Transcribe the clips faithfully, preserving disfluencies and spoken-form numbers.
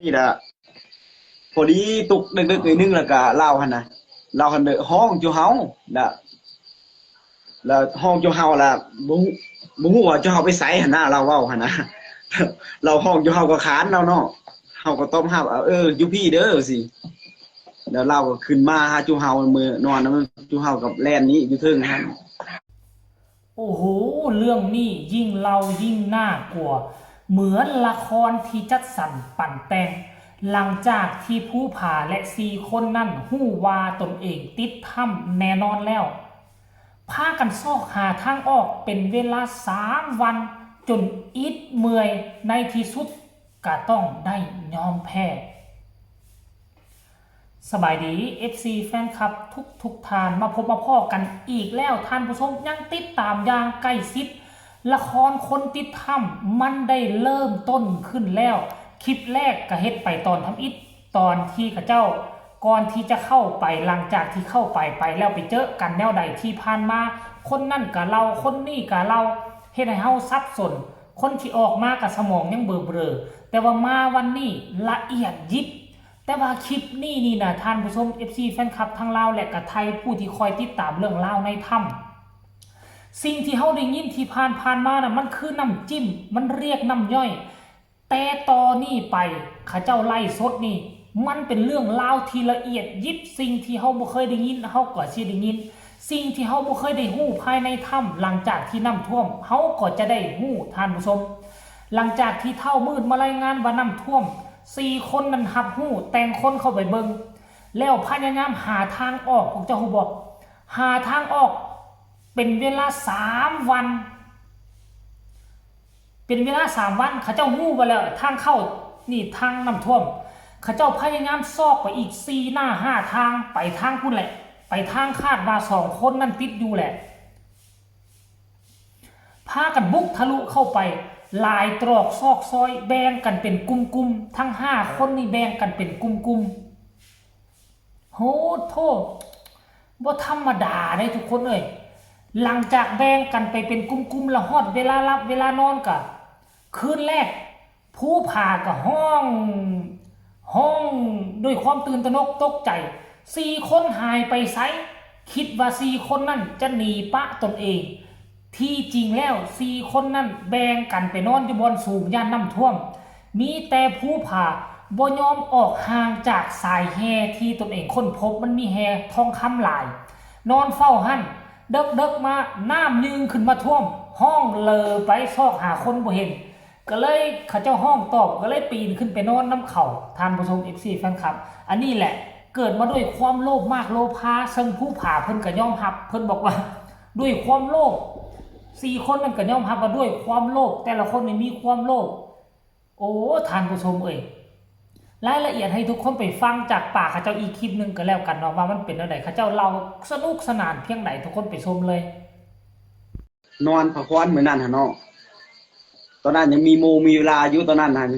นี่ล่ะ พอดีตกดึกๆหน่อยนึง แล้วก็ลาวหั่นน่ะ ลาวหั่นเด้อฮ้องอยู่เฮาน่ะ แล้วฮ้องอยู่เฮาล่ะ บ่ฮู้ บ่ฮู้ว่าอยู่เฮาไปไสหั่นน่ะ ลาวเว้าหั่นน่ะ ลาวฮ้องอยู่เฮาก็ขานลาวเนาะ เฮาก็ตอบรับ เออ อยู่พี้เด้อ ซี้ แล้วลาวก็ขึ้นมาหาอยู่เฮา มื้อนอนนำอยู่เฮากับแล่นหนีอยู่เทิงหั่น โอ้โห เรื่องนี้ยิ่งเล่ายิ่งน่ากลัว เหมือนละครที่จัดสรรปั่นแต่ง หลังจากที่ภูผาและสี่คนนั้นฮู้ว่าตนเองติดถ้ำแน่นอนแล้ว พากันซอกหาทางออกเป็นเวลาสามวัน จนอิดเมื่อย ในที่สุดก็ต้องได้ยอมแพ้ สบายดี เอฟซี แฟนคลับทุกๆท่าน มาพบมาพ้อกันอีกแล้ว ท่านผู้ชมยังติดตามอย่างใกล้ชิด ละครคนติดถ้ำมันได้เริ่มต้นขึ้นแล้ว คลิปแรกก็เฮ็ดไปตอนทำอิฐ ตอนที่เขาเจ้า ก่อนที่จะเข้าไป หลังจากที่เข้าไปไปแล้วไปเจอกันแนวใดที่ผ่านมา คนนั่นก็เล่า คนนี่ก็เล่า เฮ็ดให้เฮาสับสน คนที่ออกมาก็สมองยังเบลอๆ แต่ว่ามาวันนี้ละเอียดยิบ แต่ว่าคลิปนี้นี่นะ ท่านผู้ชม เอฟซี แฟนคลับทั้งลาวและก็ไทย ผู้ที่คอยติดตามเรื่องราวในถ้ำ สิ่งที่เฮาได้ยินที่ผ่านๆมานะ มันคือน้ำจิ้ม มันเรียกน้ำย่อย แต่ต่อนี้ไปเขาเจ้าไลฟ์สดนี่ มันเป็นเรื่องราวที่ละเอียดยิบ สิ่งที่เฮาบ่เคยได้ยิน เฮาก็สิได้ยิน สิ่งที่เฮาบ่เคยได้ฮู้ภายในถ้ำ หลังจากที่น้ำท่วม เฮาก็จะได้ฮู้ ท่านผู้ชม หลังจากที่เฒ่ามืดมารายงานว่าน้ำท่วม สี่คนนั้นรับฮู้ แต่งคนเข้าไปเบิ่ง แล้วพยายามหาทางออก พวกเจ้าฮู้บ่ หาทางออก เป็นเวลาสามวัน เป็นเวลาสามวัน เขาเจ้าฮู้ว่าแล้ว ทางเข้านี่ทางน้ำท่วม เขาเจ้าพยายามซอกไปอีกสี่หน้าห้าทาง ไปทางพุ้นแหละ ไปทางคาดว่าสองคนนั่นติดอยู่แหละ พากันบุกทะลุเข้าไป หลายตรอกซอกซอย แบ่งกันเป็นกลุ่มๆ ทั้งห้าคนนี่แบ่งกันเป็นกลุ่มๆ โหโทษ บ่ธรรมดาเด้ทุกคนเอ้ย หลังจากแบ่งกันไปเป็นกลุ่มๆ แล้วฮอดเวลาหลับเวลานอนกะ คืนแรก ภูผาก็ฮ้อง ฮ้องด้วยความตื่นตระหนกตกใจ สี่คนหายไปไส คิดว่าสี่คนนั่นจะหนีปะตนเอง ที่จริงแล้วสี่คนนั่นแบ่งกันไปนอนอยู่บ่อนสูงย่านน้ำท่วม มีแต่ภูผาบ่ยอมออกห่างจากสายแฮที่ตนเองค้นพบ มันมีแฮทองคำหลาย นอนเฝ้าหั่น เดิกๆมาน้ำยืงขึ้นมาท่วม ฮ้องเหล่อไปซอกหาคนบ่เห็น ก็เลยเขาเจ้าฮ้องตอบ ก็เลยปีนขึ้นไปนอนนำเขา ท่านผู้ชม เอฟซี แฟนคลับ อันนี้แหละเกิดมาด้วยความโลภมากโลภา ซึ่งภูผาเพิ่นก็ยอมรับ เพิ่นบอกว่า ด้วยความโลภ สี่คนนั่นก็ยอมรับว่าด้วยความโลภ แต่ละคนนี่มีความโลภ โอ้ ท่านผู้ชมเอ้ย รายละเอียดให้ทุกคนไปฟังจากปากเขาเจ้าอีกคลิปหนึ่งก็แล้วกันเนาะ ว่ามันเป็นแนวใด เขาเจ้าเล่าสนุกสนานเพียงใด ทุกคนไปชมเลย นอนพักผ่อนมื้อนั้นหั่นเนาะ ตอนนั้นยังมีโมงมีเวลาอยู่ ตอนนั้นหั่น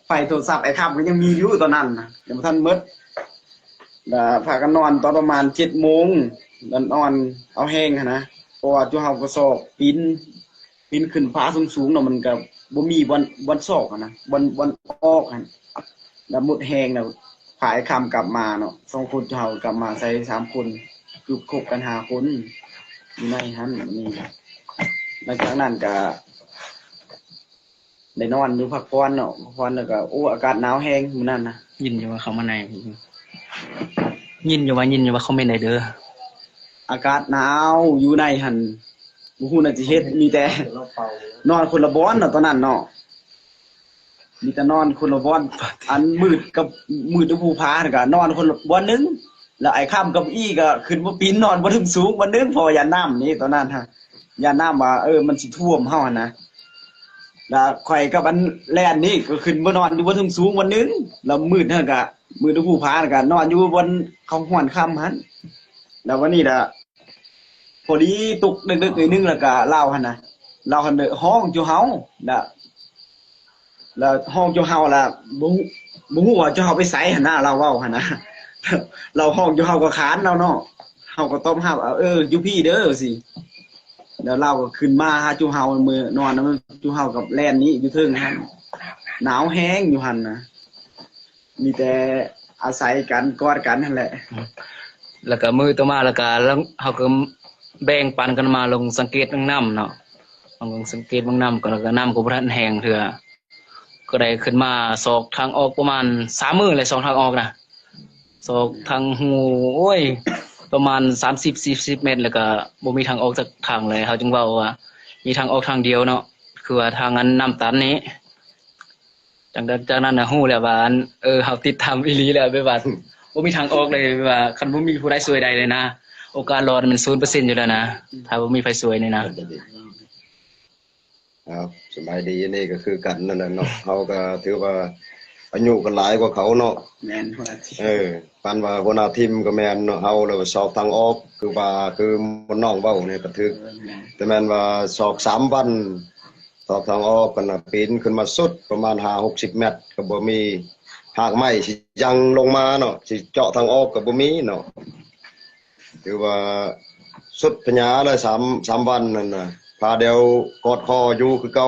ไฟโทรศัพท์ไอ้ค่ำก็ยังมีอยู่ตอนนั้นน่ะ ยังบ่ทันหมด แล้วพากันนอนตอนประมาณเจ็ดโมง แล้วนอนเอาแฮงหั่นนะ เพราะว่าจุเฮาก็ซอกปีน ปีนขึ้นผาสูงๆเนาะ มันก็บ่มีบ่อน บ่อนซอกหั่นนะ บ่อน บ่อนออกหั่น แล้วหมดแฮงแล้ว พาไอ้ค่ำกลับมาเนาะ สองคนจุเฮากลับมาใส่สามคน คือคบกันห้าคน อยู่ในหั่นนี่ หลังจากนั้นก็ ได้นอนอยู่พักผ่อนเนาะ พักผ่อนแล้วก็ โอ้ อากาศหนาวแฮงมื้อนั้นนะ ยินอยู่ว่าเขามาใน ยินอยู่ว่า ยินอยู่ว่าคอมเมนต์ได้เด้อ อากาศหนาวอยู่ในหั่น บ่ฮู้น่าสิเฮ็ด มีแต่นอนคนละบ่อนเนาะ ตอนนั้นเนาะ มีแต่นอนคนละบ่อน อันมืดกับ มืดอยู่ภูผาหั่นก็นอนคนละบ่อนหนึ่ง แล้วไอ้ค่ำกับอี้ก็ขึ้นมาปีนนอนบ่เทิงสูงบ่อนหนึ่ง เพราะว่าย่านน้ำนี่ ตอนนั้นฮะ ย่านน้ำว่า เออ มันสิท่วมเฮาหั่นนะ แล้วข่อยกับอันแล่นนี่ก็ขึ้นมานอนอยู่บ่เทิงสูงบ่อนหนึ่ง แล้วมืดหั่นก็ มืดอยู่ภูผาหั่นก็นอนอยู่บ่อนเขาฮ้อนค่ำหั่น แล้ววันนี้ล่ะ พอดีตกดึกๆหน่อยนึง แล้วก็ลาวหั่นนะ ลาวหั่นเด้อฮ้องอยู่เฮาน่ะ แล้วฮ้องอยู่เฮาล่ะ บ่ฮู้ บ่ฮู้ว่าอยู่เฮาไปไสหั่นนะ ลาวเว้าหั่นนะ ลาวฮ้องอยู่เฮาก็ขานลาวเนาะ เฮาก็ตอบรับ เออ อยู่พี้เด้อ ซี้ แล้วลาวก็ขึ้นมาหาอยู่เฮา มื้อนอนนำอยู่เฮากับแล่นหนีอยู่เทิงหั่น หนาวแฮงอยู่หั่นนะ มีแต่อาศัยกันกอดกันนั่นแหละ แล้วก็มื้อต่อมาแล้วก็ลง เฮาก็แบ่งปันกันมาลงสังเกตเบิ่งน้ำเนาะ ลงสังเกตเบิ่งน้ำก็ แล้วก็น้ำก็บ่ทันแห้งเทื่อ ก็ได้ขึ้นมาซอกทางออกประมาณสามมื้อเลย ซอกทางออกนะ ซอกทางฮู โอ้ย ประมาณสามสิบสี่สิบเมตร แล้วก็บ่มีทางออกสักทางเลย เฮาจึงเว้าว่ามีทางออกทางเดียวเนาะ คือว่าทางอันน้ำตันนี้ จากนั้น จากนั้นน่ะฮู้แล้วว่าอัน เออ เฮาติดถ้ำอีหลีแล้ว แบบว่าบ่มีทางออกเลย แบบว่าคันบ่มีผู้ใดช่วยได้เลยนะ โอกาสรอดมันศูนย์เปอร์เซ็นต์อยู่แล้วนะ ถ้าบ่มีไผช่วยนี่นะ ครับ สบายดี นี่ก็คือกันนั่นแหละเนาะ เฮาก็ถือว่าอายุก็หลายกว่าเขาเนาะ แม่นหัวหน้าทีม เออ ปานว่าหัวหน้าทีมก็แม่นเนาะ เฮาแล้วก็ซอกทางออก คือว่า คือน้องเว้าเนี่ยก็ถือ เออแม่น แต่แม่นว่าซอกสามวัน ซอกทางออกกันน่ะ ปีนขึ้นมาสุดประมาณห้าหกสิบเมตร ก็บ่มีหากไม้สิยังลงมาเนาะ สิเจาะทางออกก็บ่มีเนาะ ถือว่าสุดพญาเลย สาม สามวันนั่นน่ะ พาเดียวกอดคออยู่คือเก่า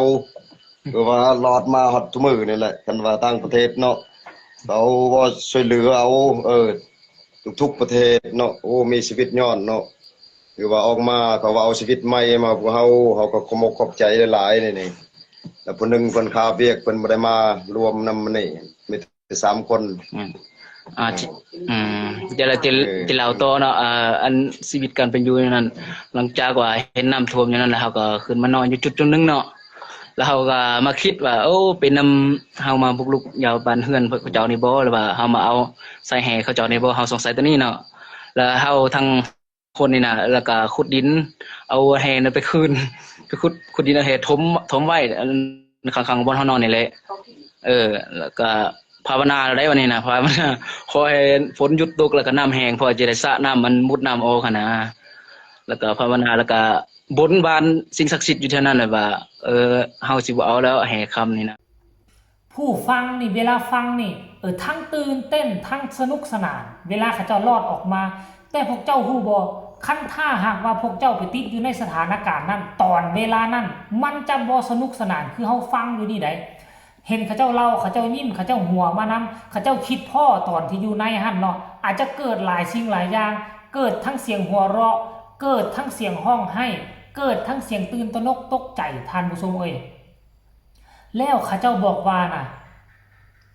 คือว่ารอดมาฮอดทุกมื้อนี่แหละ คันว่าต่างประเทศเนาะ เขาบ่ช่วยเหลือเอา เออ ทุกๆประเทศเนาะ โอ้ มีชีวิตย้อนเนาะ คือว่าออกมาเขาว่าเอาชีวิตใหม่มาพวกเฮา เฮาก็ขอบมกขอบใจหลายๆ นี่นี่ แล้วผู้หนึ่งเพิ่นคาเวียก เพิ่นบ่ได้มารวมนำมื้อนี้ มีแต่สามคน อืม อ่า จิ อืม เดี๋ยวเราจะ เออ จะเล่าต่อเนาะ อ่า อันชีวิตการเป็นอยู่นั่น หลังจากว่าเห็นน้ำท่วมอยู่นั่นแล้ว เฮาก็ขึ้นมานอนอยู่จุดจุดหนึ่งเนาะ แล้วเฮาก็มาคิดว่า โอ้ เป็นนำเฮามาบุกรุกยาวบ้านเฮือนเขาเจ้านี่บ่ หรือว่าเฮามาเอาใส่แห่เขาเจ้านี่บ่ เฮาสงสัยตัวนี้เนาะ แล้วเฮาทั้งคนนี่นะ แล้วก็ขุดดิน เอาแห่นั่นไปคืน ไปขุด ขุดดินเอาแห่ถม ถมไว้ อันข้างๆบ่อนเฮานอนนี่แหละ เออ แล้วก็ภาวนาได้วันนี้นะ ภาวนา ขอให้ฝนหยุดตก แล้วก็น้ำแห้ง พอจะได้สระน้ำมันมุดน้ำออกหั้นนะ แล้วก็ภาวนา แล้วก็บนบานสิ่งศักดิ์สิทธิ์อยู่แถวนั้นแหละว่า เออ เฮาสิบ่เอาแล้วแห่คำนี่นะ ผู้ฟังนี่ เวลาฟังนี่ เออ ทั้งตื่นเต้น ทั้งสนุกสนาน เวลาเขาเจ้ารอดออกมา แต่พวกเจ้าฮู้บ่ คันถ้าหากว่าพวกเจ้าไปติดอยู่ในสถานการณ์นั้น ตอนเวลานั้น มันจะบ่สนุกสนานคือเฮาฟังอยู่นี่ได๋ เห็นเขาเจ้าเล่า เขาเจ้ายิ้ม เขาเจ้าหัวมานำ เขาเจ้าคิดพ้อตอนที่อยู่ในหั่นเนาะ อาจจะเกิดหลายสิ่งหลายอย่าง เกิดทั้งเสียงหัวเราะ เกิดทั้งเสียงฮ้องไห้ เกิดทั้งเสียงตื่นตระหนกตกใจ ท่านผู้ชมเอ่ย แล้วเขาเจ้าบอกว่านะ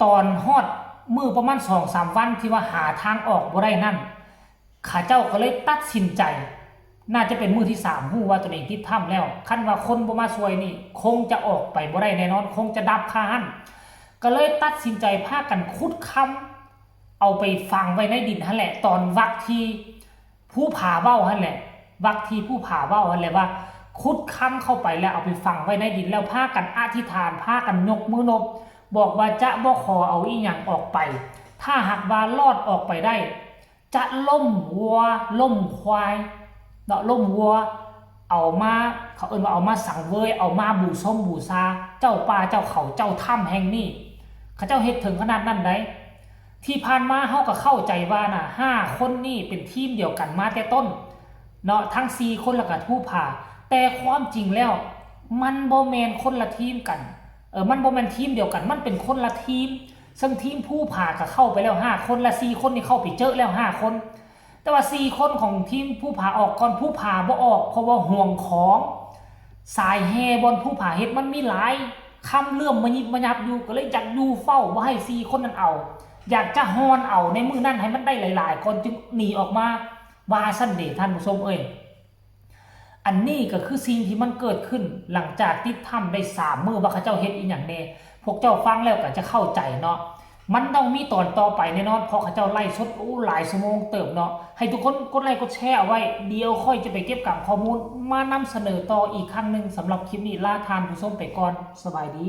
ตอนฮอดมื้อประมาณสองสามวันที่ว่าหาทางออกบ่ได้นั่น เขาเจ้าก็เลยตัดสินใจ น่าจะเป็นมื้อที่สาม ฮู้ว่าตัวเองติดถ้ำแล้ว คันว่าคนบ่มาช่วยนี่ คงจะออกไปบ่ได้แน่นอน คงจะดับคาหั่น ก็เลยตัดสินใจพากันขุดคำ เอาไปฝังไว้ในดินหั่นแหละ ตอนวักที่ภูผาเว้าหั่นแหละ วักที่ภูผาเว้าหั่นแหละว่า ขุดคำเข้าไปแล้วเอาไปฝังไว้ในดิน แล้วพากันอธิษฐาน พากันยกมือนบ บอกว่าจะบ่ขอเอาอีหยังออกไป ถ้าหากว่ารอดออกไปได้ จะล้มวัว ล้มควาย เนาะ ล้มวัว เอามา เขาเอิ้นว่าเอามาสังเวย เอามาบูชมบูชา เจ้าป่าเจ้าเขา เจ้าถ้ำแห่งนี้ เขาเจ้าเฮ็ดถึงขนาดนั้นได๋ ที่ผ่านมาเฮาก็เข้าใจว่าน่ะ ห้าคนนี่เป็นทีมเดียวกันมาแต่ต้น เนาะ ทั้งสี่คนแล้วก็ภูผา แต่ความจริงแล้ว มันบ่แม่นคนละทีมกัน เออ มันบ่แม่นทีมเดียวกัน มันเป็นคนละทีม ซึ่งทีมภูผาก็เข้าไปแล้วห้าคน และสี่คนนี่เข้าไปเจอแล้วห้าคน แต่ว่าสี่คนของทีมภูผาออกก่อน ภูผาบ่ออก เพราะว่าห่วงของ สายแห่บ่อนภูผาเฮ็ดมันมีหลาย คำเหลื่อมมายิบมายับอยู่ ก็เลยอยากอยู่เฝ้า บ่ให้สี่คนนั้นเอา อยากจะฮอนเอาในมื้อนั้นให้มันได้หลายๆ ก่อนจึงหนีออกมา ว่าซั่นเด้ ท่านผู้ชมเอ้ย อันนี้ก็คือสิ่งที่มันเกิดขึ้นหลังจากติดถ้ำได้สามมื้อ ว่าเขาเจ้าเฮ็ดอีหยังแน่ พวกเจ้าฟังแล้วก็จะเข้าใจเนาะ มันต้องมีตอนต่อไปแน่นอน เพราะเขาเจ้าไลฟ์สด โอ้ หลายชั่วโมงเติบเนาะ ให้ทุกคนกดไลค์กดแชร์เอาไว้ เดี๋ยวค่อยจะไปเก็บกำข้อมูลมานำเสนอต่ออีกครั้งหนึ่ง สำหรับคลิปนี้ลาท่านผู้ชมไปก่อน สบายดี